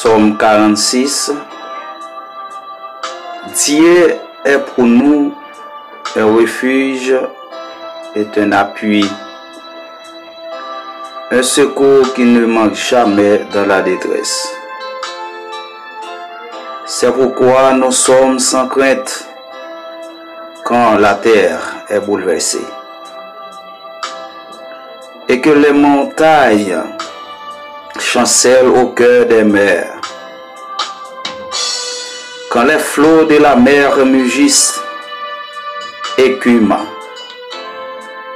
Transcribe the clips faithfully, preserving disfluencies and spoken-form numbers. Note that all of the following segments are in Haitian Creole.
Psaume quarante-six. Dieu est pour nous un refuge et un appui, un secours qui ne manque jamais dans la détresse. C'est pourquoi nous sommes sans crainte quand la terre est bouleversée et que les montagnes chancellent au cœur des mers. Quand les flots de la mer mugissent, écumant,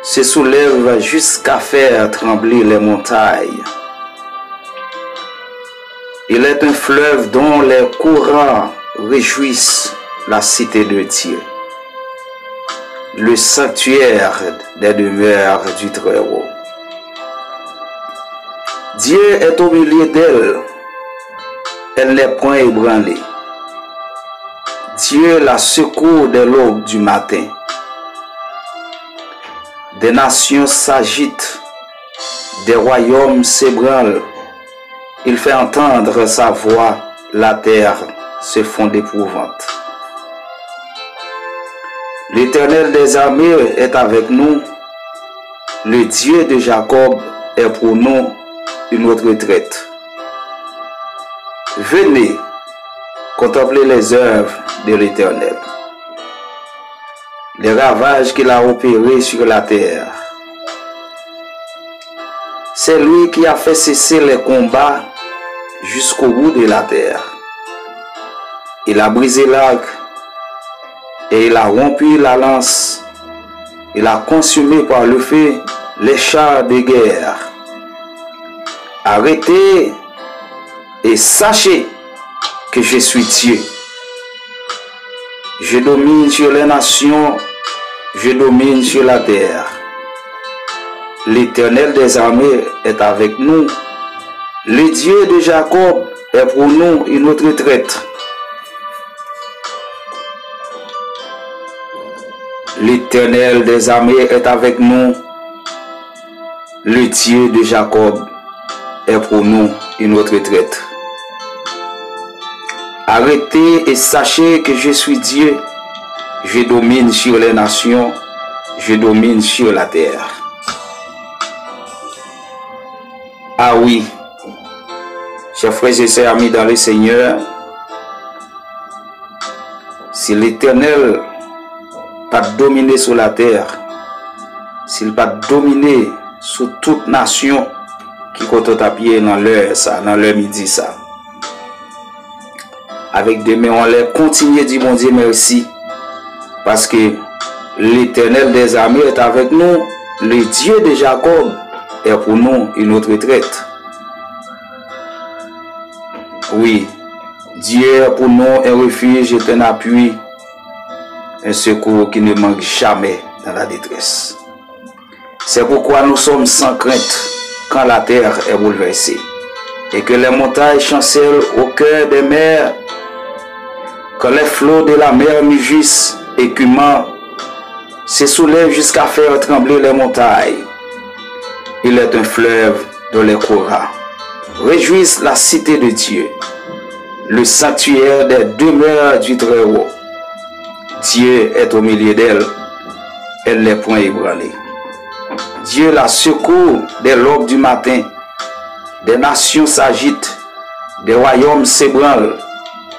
se soulèvent jusqu'à faire trembler les montagnes. Il est un fleuve dont les courants réjouissent la cité de Dieu, le sanctuaire des demeures du Très-Haut. Dieu est au milieu d'elle, elle n'est point ébranlée. Dieu la secourt dès l'aube du matin. Des nations s'agitent, des royaumes s'ébranlent. Il fait entendre sa voix, la terre se fond d'épouvante. L'Éternel des armées est avec nous, le Dieu de Jacob est pour nous une haute retraite. Venez contempler les œuvres de l'Éternel, les ravages qu'il a opérés sur la terre. C'est lui qui a fait cesser les combats jusqu'au bout de la terre. Il a brisé l'arc et il a rompu la lance. Il a consumé par le feu les chars de guerre. Arrêtez et sachez que je suis Dieu. Je domine sur les nations, je domine sur la terre. L'Éternel des armées est avec nous. Le Dieu de Jacob est pour nous une haute retraite. L'Éternel des armées est avec nous. Le Dieu de Jacob est pour nous une haute retraite. Arrêtez et sachez que je suis Dieu. Je domine sur les nations, je domine sur la terre. Ah oui, chers frères et sœurs, amis dans le Seigneur, si Letènèl pa t domine sou latè, si l pa t domine sou tout nasyon ki kote w t ap ye nan lè sa, nan lè midi sa, avèk de men anlè, kontinye di Bondye mèsi, paske Letènèl dèzame èt avèk nou, le Dieu de Jacob est pour nous une haute retraite. Oui, Dieu est pour nous un refuge et un appui, un secours qui ne manque jamais dans la détresse. C'est pourquoi nous sommes sans crainte quand la terre est bouleversée et que les montagnes chancellent au cœur des mers, quand les flots de la mer mugissent, écumant, se soulèvent jusqu'à faire trembler les montagnes. Il est un fleuve dont les courants réjouissent la cité de Dieu, le sanctuaire des demeures du Très-Haut. Dieu est au milieu d'elle, elle n'est point ébranlée. Dieu la secourt dès l'aube du matin. Des nations s'agitent, des royaumes s'ébranlent.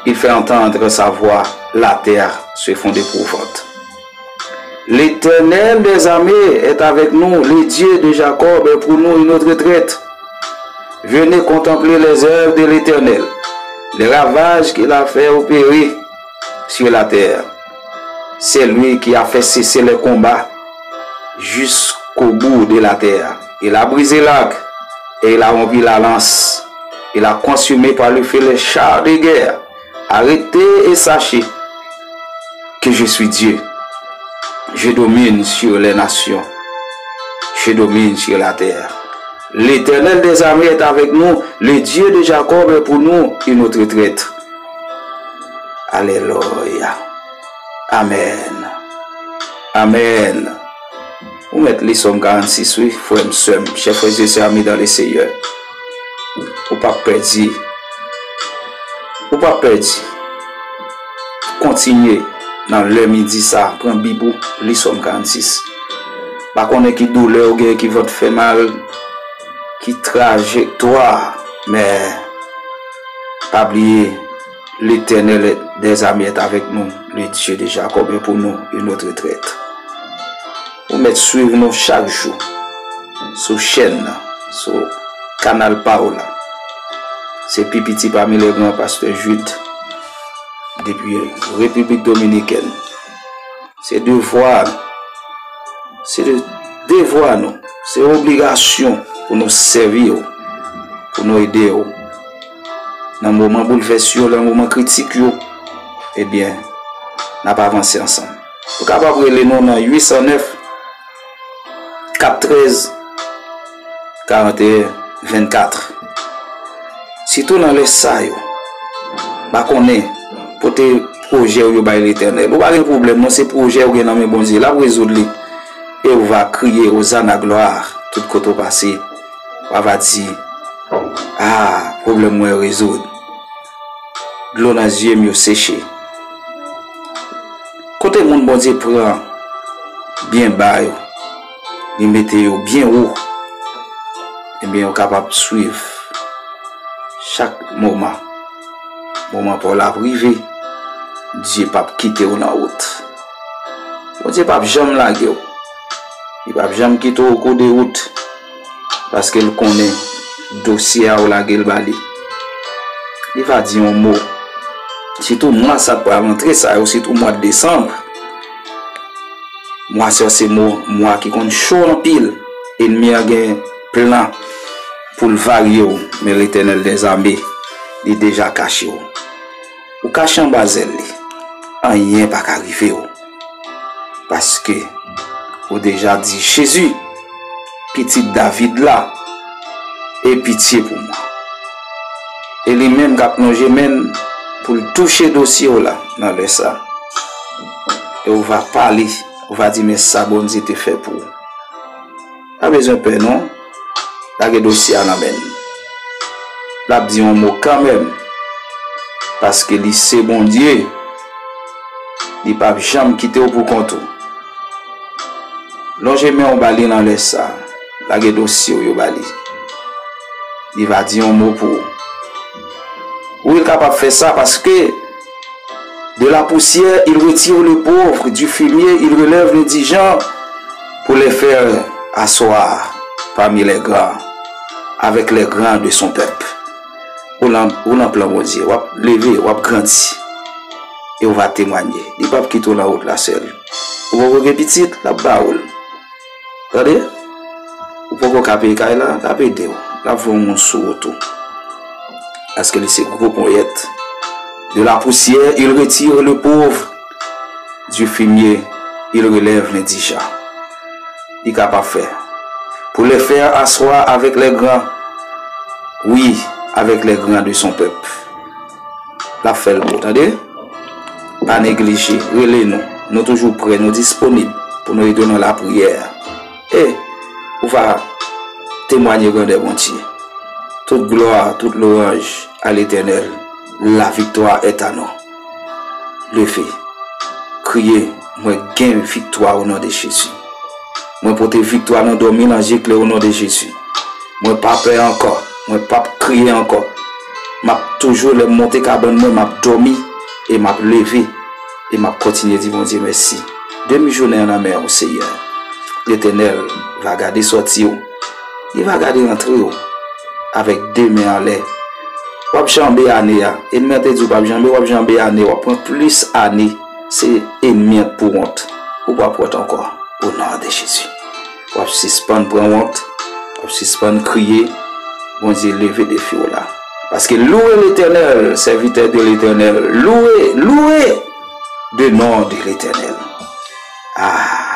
Il fait entendre sa voix, la terre se fond d'épouvante. L'Éternel des armées est avec nous, le Dieu de Jacob est pour nous une haute retraite. Venez contempler les œuvres de l'Éternel, les ravages qu'il a fait opérer sur la terre. C'est lui qui a fait cesser les combats jusqu'au bout de la terre. Il a brisé l'arc et il a rompu la lance. Il a consumé par le feu les chars de guerre. Arrêtez et sachez que je suis Dieu. Je domine sur les nations. Je domine sur la terre. L'Éternel des armées est avec nous. Le Dieu de Jacob est pour nous une haute retraite. Alléluia. Amen. Amen. Ou mèt li Sòm karannsis, wi, frè m, sè m, chè frè e sè, ami dans le Seigneur. Ou p ap pèdi. Ou p ap pèdi. Kontinye nan lè midi sa, pran Bib ou, li Sòm karannsis. Pa konnen ki doulè ou gen, ki vant fè mal, ki trajektwa, men pa bliye, Letènèl dèzame èt avèk nou, le Dieu de Jacob est pour nous une autre retraite. Ou mèt swiv nou chak jou sou chèn nan, sou kanal pa w la. Se pi piti pami lè gran, pastè Jude, depi Repiblik Dominikèn. Se devwa nou. Se de- devwa nou. Se obligasyon pou nou sèvi w, pou nou ede w. Nan moman boulvès yo, nan moman kritik yo, ebyen, n ap avanse ansanm. Ou kapab rele nou nan uit san nèf, kat trèz, karanteyen vennkat. Sitou nan lè sa yo, pa konnen, pote pwojè w yo bay Letènèl. Ou pa gen pwoblèm non, se pwoje w gen nan men Bondye, l ap rezoud li. Et ou va crier Hosanna, gloire, tout kote w pase. W a va di, ah, pwoblèm mwen rezoud. Dlo nan zye m yo seche. Kote moun Bondye pran byen ba yo, li mete yo byen wo, ebyen, yo kapab swiv chak moman. Moman pa w la ap rive, Dye p ap kite w nan wout. Bondye p ap janm lage w. Li p ap janm kite w o kou de wout, paske l konnen dosye a w lage l ba li. Li va di yon mo. Sitou mwa sa k pral antre sa yo, sitou mwa desanm. Mwa sa se mo, mwa ki konn cho anpil. Enmi an gen plan pou l varye w, men Letènèl dèzame, li deja kache w. Ou kache anba zèl li, anyen pa ka rive w. Paske ou deja di, Jezi, pitit David la, e pitye pou mwen. E li menm k ap lonje men l pou l touche dosye w la nan lè sa. E ou va pale, ou va di, men sa Bondye te fè pou ou. Pa bezwen pè non. Lage dosye a nan men l. L ap di yon mo kanmenm. Paske li se Bondye. Li p ap janm kite w pou kont ou. Lonje men w ba li nan lè sa. Lage dosye w yo ba li. Li va di yon mo pou ou. Wi, l kapab fè sa paske de la poussière, il retire le pauvre, du fumier, il relève l'indigent, pour les faire asseoir parmi les grands, avec les grands de son peuple. Ou nan, ou nan plan Bondye, w ap leve, w ap grandi. E w va temwanye. Li p ap kite w nan wout la sèl. Ou poko gen pitit, l ap ba ou l. Tande? Ou poko ka peye kay la, l ap ede w. L ap voye yon moun sou wout ou. Paske li se gwo ponyèt. De la poussière, il retire le pauvre. Du fumier, il relève l'indigent. Li kapab fè. Pour les faire asseoir avec les grands. Oui, avec les grands de son peuple. L ap fè l pou w, tande? Pa neglije, rele nou. Nou toujou prè, nou disponib pou nou ede w nan lapriyè. E ou va temwanye grandè Bondye. Tout glwa, tout lwanj a Letènèl. La victoire est à nous. Leve, kriye, mwen gen viktwa o non de Jezi. Mwen pote viktwa nan dòmi nan zye klè o non de Jezi. Mwen pa pè ankò. Mwen p ap kriye ankò. M ap toujou, lè m monte kabann mwen, m ap dòmi e m ap leve e m ap kontinye di Bondye mèsi. Demi jounen an nan men w, Seyè. Letènèl va gade sòti w. Li va gade rantre w avèk de men anlè. W ap janbe ane a. Enmi an te di w p ap janbe, w ap janbe ane. W ap pran plis ane. Se enmi an k pou wont. Ou p ap wont ankò. O non de Jezi. W ap sispann pran wont, w ap sispann kriye. Bondye leve defi w la. Paske louwe Letènèl, sèvitè de Letènèl, louwe, louwe de non de Letènèl. Ah,